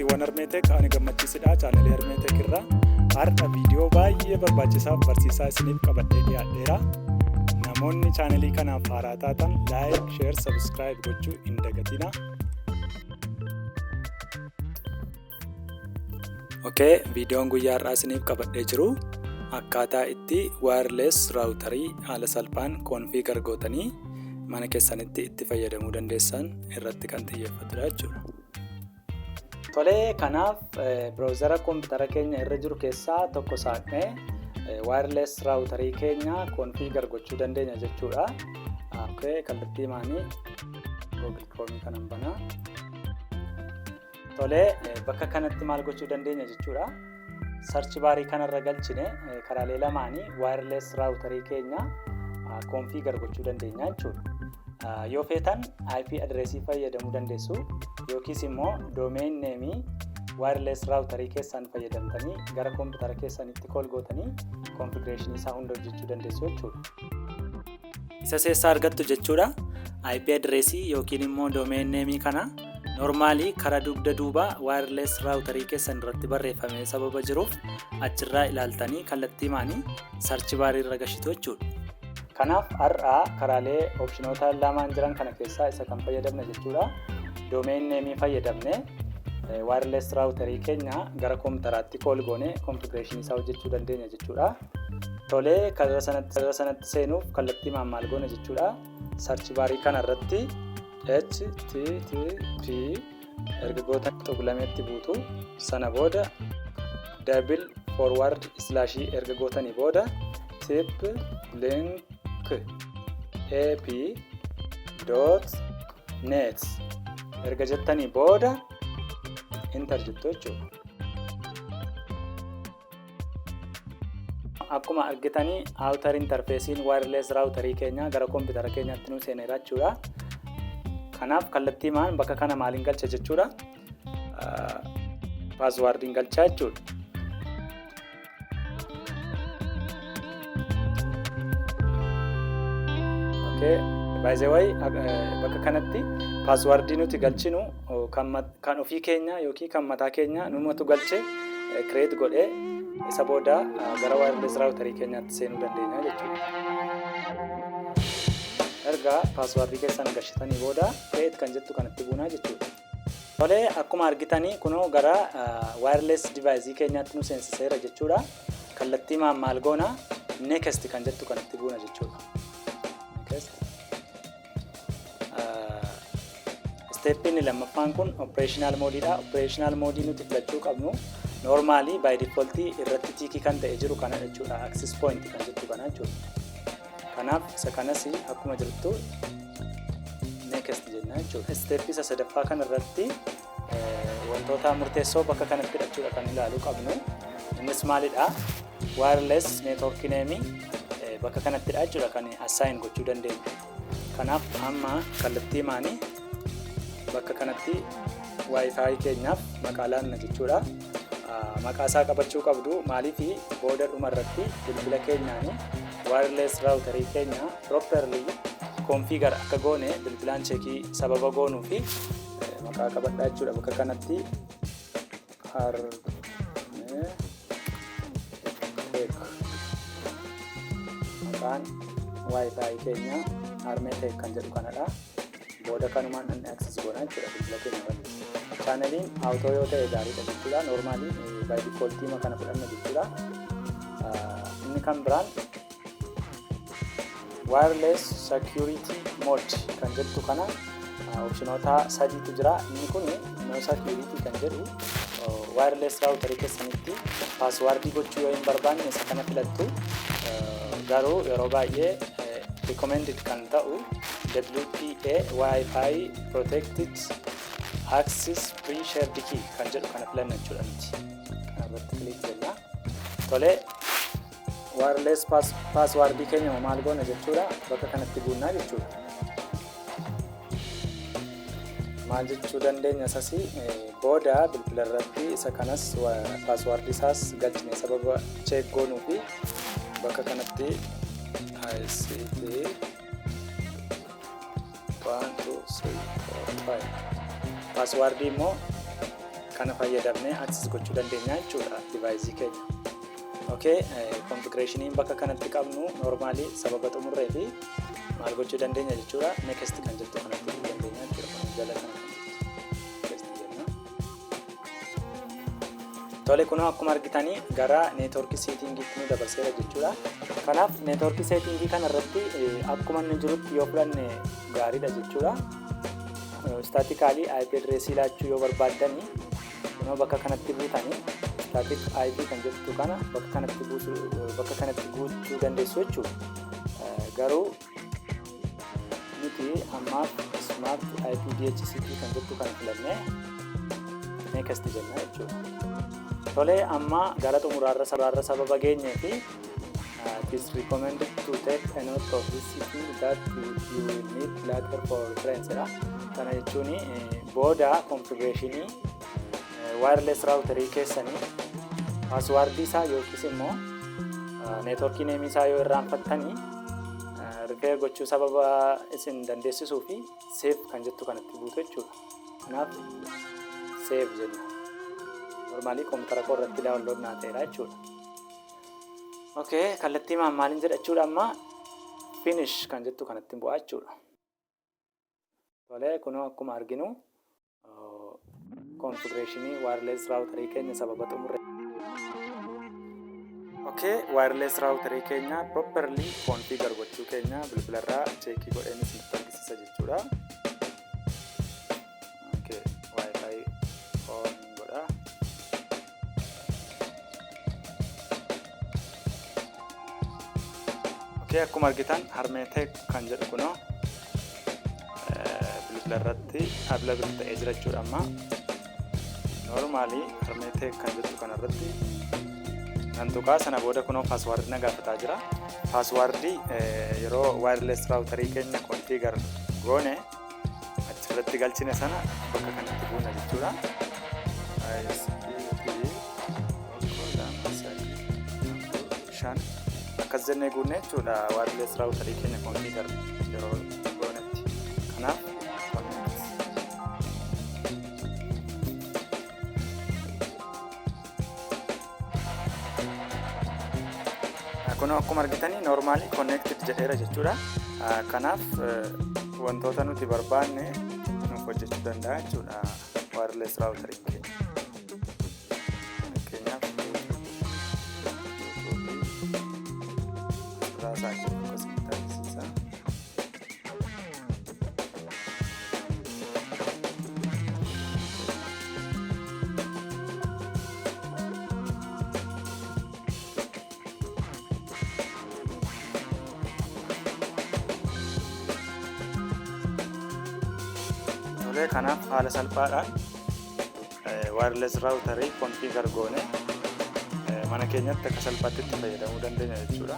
Maatiiwwan Harmeetek, ani Gammachiisidha. Chaanalii Harmeetek irraa har'a viidiyoo baay'ee barbaachisaa fi barsiisaa isiniif qabadhee dhiyaadheera. Namoonni chaanalii kanaaf haaraa taatan like, share, subscribe gochuu hin dagatina. Okay, viidiyoon guyyaa har'aa isiniif qabadhee jiru akkaataa itti wireless raawutarii haala salphaan configure gootanii mana keessanitti itti fayyadamuu dandeessan irratti kan xiyyeeffatudha jechuudha. Tolee, kanaaf browsera koompitara keenya irra jiru keessaa tokko saaqnee wireless raawutarii keenya configure gochuu dandeenya jechuudha. Okay, kallattii maanii Google Chrome kanan banaa. Tolee, bakka kanatti maal gochuu dandeenya jechuudha. Search baarii kanarra galchine karaalee lamaanii wireless raawutarii keenya configure gochuu dandeenya jechuudha. Yoo feetan IP addressii fayyadamuu dandeessu, yookiis immoo domain name wireless raawutarii keessan fayyadamtanii gara koompitara keessanitti call gootanii configuration isaa hunda hojjechuu dandeessu jechuudha. Isa seessaa argattu jechuudha. IP addressii yookiin immoo domain name kana normaalii karaa dugda duuba wireless raawutarii keessan irratti barreeffamee sababa jiruuf achirraa ilaaltanii kallattii maanii search baarii irra gashitu jechuudha. Kanaaf har'a karaalee opshinoota lamaan jiran kana keessaa isa kan fayyadamna jechuudha. Domain name fayyadamne wireless raawutarii keenya gara koompitaraatti call goone configuration isaa hojjechuu dandeenya jechuudha. Tolee, karaa sanatti seenuuf kallattii maal goona jechuudha. Search baarii kana irratti HTTP erga goota tuqlameetti buutu, sana booda double forward slash erga gootanii booda tplink ap.net erga jettanii booda enter jettu jechuudha. Akkuma argitanii, outer interfacein wireless routerii keenya gara koompitara keenyaatti nu seeneera jechuudha. Kanaaf kallattii maan bakka kana maaliin galcha jechuudha? Paaswaardiin galchaa jechuudha. Okay. By the way, bakka kanatti paaswaardii nuti galchinu kan ofii keenya yookiin kan mataa keenya numatu galche create godhee isa booda gara wireless routerii keenyaatti seenuu dandeenya jechuudha. Erga paaswaardii keessan galchitanii booda create kan jettu kanatti buunaa jechuudha. Tolee, akkuma argitanii kunoo gara wireless device keenyaatti nu seensiseera jechuudha. Kallattii maal goona? Next kan jettu kanatti buuna jechuudha. Next. Steppiin lammaffaan kun operational moodiidha. Operational moodii nuti filachuu qabnu normaalii by default irratti tiikii kan ta'e jiru kana jechuudha. Access point kan jettu kana jechuudha. Kanaaf isa kanas akkuma jirtu next jenna jechuudha. Steppii isa sadaffaa kanarratti wantoota murteessoo bakka kanatti jechuudha kan ilaaluu qabnu. Innis maalidha? Wireless network name bakka kanattidha jechuudha kan assign gochuu dandeenyu. Kanaaf amma kallattii maanii bakka kanatti Wi-Fi keenyaaf maqaa laanna jechuudha. Maqaa isaa qabachuu qabdu, maaliif booda dhuma irratti bilbila keenyaanii wireless routerii keenya properly configure akka goone bilbilaan checkii sababa goonuu fi maqaa qabadhaa jechuudha. Bakka kanatti Harmee Tech, maqaan Wi-Fi keenya Harmee Tech kan jedhu kanadha. Booda kanumaan dhandhee access goona jechuudha bilbila keenya irratti. Chaaneliin auto yoo ta'e gaariidha jechuudha. Normaalii by default kana fudhanna jechuudha. Inni kan biraan wireless security mode kan jettu kana opshinoota sadiitu jira. Inni kun no security kan jedhu, wireless routerii keessanitti paaswaardii gochuu yoo hin barbaanne isa kana filattu. Garuu yeroo baay'ee recommended kan ta'u WPA, Wi-Fi Protected Access Pre-Shared Key kan jedhu kana filanna jechuudha nuti. Kana irratti click jenna. Tolee, wireless paaswaardii keenya maal goona jechuudha? Bakka kanatti guunnaa jechuudha. Maal jechuu dandeenya? Isas booda bilbila irratti isa kanas paaswaardii isaas galchine sababa check goonuu fi bakka kanatti ICT 1 2 3 4 5, paaswaardii immoo Kana fayyadamnee access gochuu dandeenya jechuudha device keenya. Okay, configurationiin bakka kanatti qabnu normally sababa xumurree fi maal gochuu dandeenya jechuudha? Next kan jettu kanatti dhufuu dandeenya jechuudha. Jala kana kan jettu next jenna. Tole, kunoo akkuma argitanii gara network settingiitti nu dabarseera jechuudha. Kanaaf network settingii kana irratti akkuma inni jirutti yoo fudhanne gaariidha jechuudha. Statically IP addressii laachuu yoo barbaaddanii, kunoo bakka kanatti buutanii static IP kan jettu kana bakka kanatti buusuu, bakka kanatti guutuu dandeessu jechuudha. Garuu nuti ammaaf smart IP DHCP kan jettu kana filannee next jenna jechuudha. Tolee, amma gara xumuraarra sabaarra sababa geenyee fi it is recommended to take a note of this setting that you will need later for reference dha. Kana jechuun booda configurationii wireless routerii keessanii passwordii isaa yookiis immoo networkii nameii isaa yoo irraanfattanii repair gochuu sababa isin dandeessisuu fi save kan jettu kanatti buutu jechuudha. Kanaaf save jenna. Normally koompitara koo irratti download naa ta'eera jechuudha. Okay, kallattii maaliin jedha jechuudha? Amma finish kan jettu kanatti bu'aa jechuudha. Tolee, kunoo akkuma arginu configurationii wireless routerii keenya sababa xumurre. Okay, wireless routerii keenya properly configure gochuu keenya bilbilarraa checkii godheen isinitti argisiisa jechuudha. Okay, Wi-Fi on godha. Okay, akkuma argitan Harmeetek kan jedhu kunoo bilbila irratti available ta'ee jira jechuudha amma. Normally Harmeetek kan jettu kanarratti nan tuqaa. Sana booda kunoo passwordii na gaafataa jira. Passwordii yeroo wireless routerii keenya configure goone achirratti galchine sana bakka kanatti buuna jechuudha. ISP 1, 2, 3, 4, 5 akkas jennee guunne jechuudha wireless routerii keenya configure yeroo goonetti. Kanaaf connect. Kun akkuma argitanii normally connected jedheera jechuudha. Kanaaf wantoota nuti barbaanne nuuf hojjechuu danda'a jechuudha wireless routeriin keenya. Fakkeenyaaf YouTubeii asirraa isaa jiru akkasitti agarsiisa. Tolee, kanaaf haala salphaadhaan wireless routerii configure goone mana keenyatti akka salphaatti itti fayyadamuu dandeenya jechuudha.